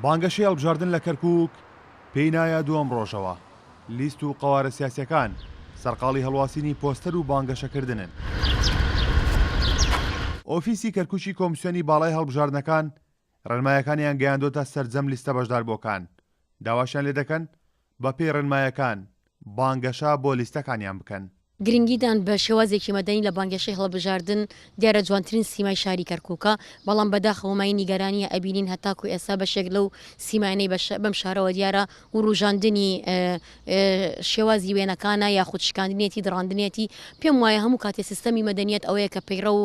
بانگەشەی هەڵبژاردن لە کەرکووک پێی نایە دووەم ڕۆژەوە، لیست و قەوارە سیاسییەکان سەرقاڵی هەڵواسینی پۆستەر و بانگەشەکردنن. ئۆفیسی کەرکووکی کۆمسیۆنی باڵای هەڵبژاردنەکان ڕێنمایەکانیان گەیاندۆتە سەرجەم لیستە بەشداربووەکان، داواشیان لێدەکەن بەپێی ڕێنمایەکان بانگەشە بۆ لیستەکانیان بکەن. گرنگیدان بە شێوازێکی مەدەنی لە بانگەشەی هەڵبژاردن دیارە جوانترین سیمای شاری کەرکوکە، بەڵام بەداخەوە مایەی نیگەرانیە ئەبینین هەتاکو ئێستا بەشێک لەو سیمایانەی بەم شارەوە دیارە وروژاندنی شێوازی وێنەکانە یاخود شکاندنیەتی دڕاندنیەتی، پێم وایە هەموو کاتێ سیستەمی مەدەنیەت ئەوەیە کە پەیڕەو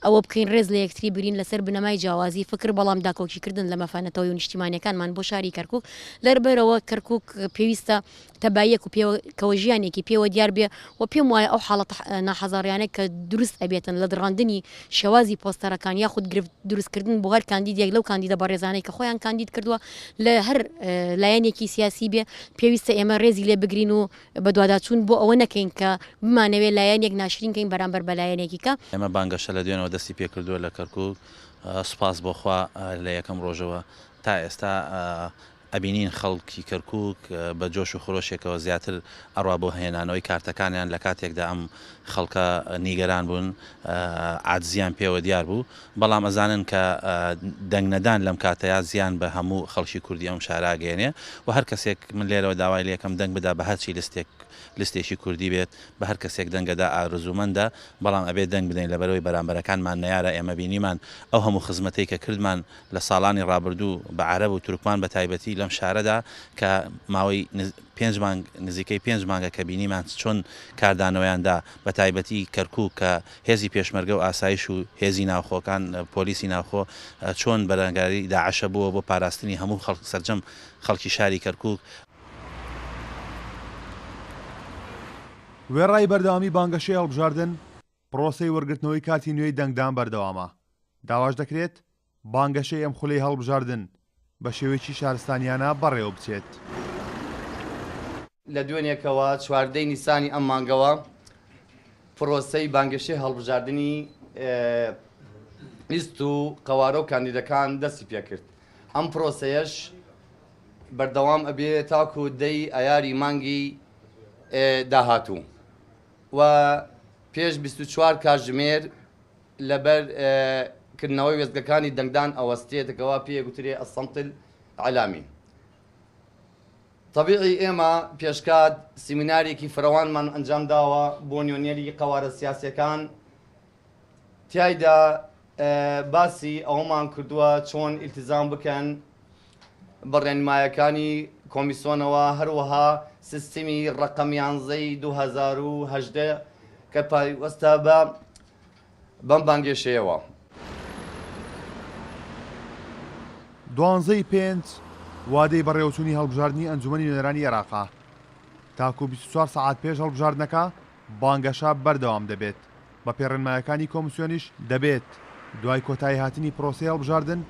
ئەوە بکەین ڕێز لە یەکتری بگرین لەسەر بنەمای جیاوازی فکر بەڵام داکۆکی کردن لە مافە نەتەوەی و نیشتیمانیەکانمان بۆ شاری کەرکوک لەربەرەوە کەرکوک پێویستە تەباییەک و پێکەوە ژیانێکی پێوە دیار بێ و پێم وایە ئەو حاڵەتە ناحەزاڕیانە کە دروست ئەبێتن لە دڕاندنی شێوازی پۆستەرەکان یاخود گرفت دروستکردن بۆ هەر کاندیدێک لەو کاندیدە بەڕێزانەی کە خۆیان کاندید کردووە لە هەر لایەنێکی سیاسی بێ پێویستە ئێمە ڕێزی لێ بگرین و بەدواداچوون بۆ ئەوە نەکەین کە بمانەوێ لایەنێک ناشرین کەین بەرامبەر بە لایەنێکی کە. ئێمە بانگەشە لە دوێنەوە دەستی پێکردووە لە کەرکوک، سوپاس بۆ خوا لە یەکەم ڕۆژەوە تا ئێستا ئەبینین خەڵکی کەرکوک بە جۆش و خرۆشێکەوە زیاتر ئەڕوا بۆ هێنانەوەی کارتەکانیان لە کاتێکدا ئەم خەڵکە نیگەران بوون عاجزیان پێوە دیار بوو بەڵام ئەزانن کە دەنگ نەدان لەم کاتەیا زیان بە هەموو خەڵکی کوردی ئەم شارە ئەگەیەنێ و هەر کەسێک من لێرەوە داوای لێکەم دەنگ بدا بە هەرچی لستێک لستێکی کوردی بێت بە هەر کەسێک دەنگەدا ئارزوومەندە بەڵام ئەبێ دەنگ بدەین لەبەرئەوەی بەرامبەرەکانمان نەیارە ئێمە بینیمان ئەو هەموو خزمەتەی کە کردمان لە ساڵانی ڕابردوو بە عەرەب و تورکمان بە تایبەتی لەم شارەدا کە ماوەی پێنج مانگ نزیکەی پێنج مانگە کە بینیمان چۆن کاردانەوەیان دا بە تایبەتی کەرکوک کە هێزی پێشمەرگە و ئاسایش و هێزی ناوخۆکان پۆلیسی ناوخۆ چۆن بەرەنگاری داعشە بووە بۆ پاراستنی هەموو خەڵک سەرجەم خەڵکی شاری کەرکوک. وێڕای بەردەوامی بانگەشەی هەڵبژاردن، پڕۆسەی وەرگرتنەوەی کارتی نوێی دەنگدان بەردەوامە، داواش دەکرێت بانگەشەی ئەم خولەی هەڵبژاردن بە شێوەیەکی شارستانیانە بەڕێوەبچێت. لە دوێنێکەوە چواردەی نیسانی ئەم مانگەوە پرۆسەی بانگەشەی هەڵبژاردنی لیست و قەوارە و کاندیدەکان دەستی پێکرد، ئەم پرۆسەیەش بەردەوام ئەبێ تاکو دەی ئایاری مانگی داهاتوو و پێش 24 کاتژمێر لەبەر کردنەوەی وێستگەکانی دەنگدان ئەوەستێت کەوا پێی گوترێ الصمت الاعلامی. تەبیعی ئێمە پێشکات سیمینارێکی فرەوانمان ئەنجام داوە بۆ نوێنەری قەوارە سیاسیەکان تیایدا باسی ئەوەمان کردووە چۆن ئیلتیزام بکەن بە ڕێنمایەکانی کۆمیسۆنەوە هەروەها سیستمی ڕەقەم یانزەی 2018 کە پایوەستە بە بەم بانگێشەیەوە. دوانزە ی پێنج وادەی بەڕێوەچوونی هەڵبژاردنی ئەنجومەنی نوێنەرانی عێراقە، تاکو 24 سەعات پێش هەڵبژاردنەکە بانگەشە بەردەوام دەبێت، بەپێی ڕێنمایەکانی کۆمسیۆنیش دەبێت دوای کۆتاییهاتنی پرۆسەی هەڵبژاردن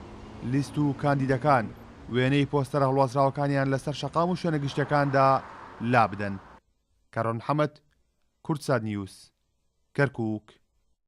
لیست و کاندیدەکان وێنەی پۆستەرە هەڵواسراوەکانیان لەسەر شەقام و شوێنە گشتیەکاندا لابدەن. کاروان محەمەد، کوردسات نیوز، کەرکوک.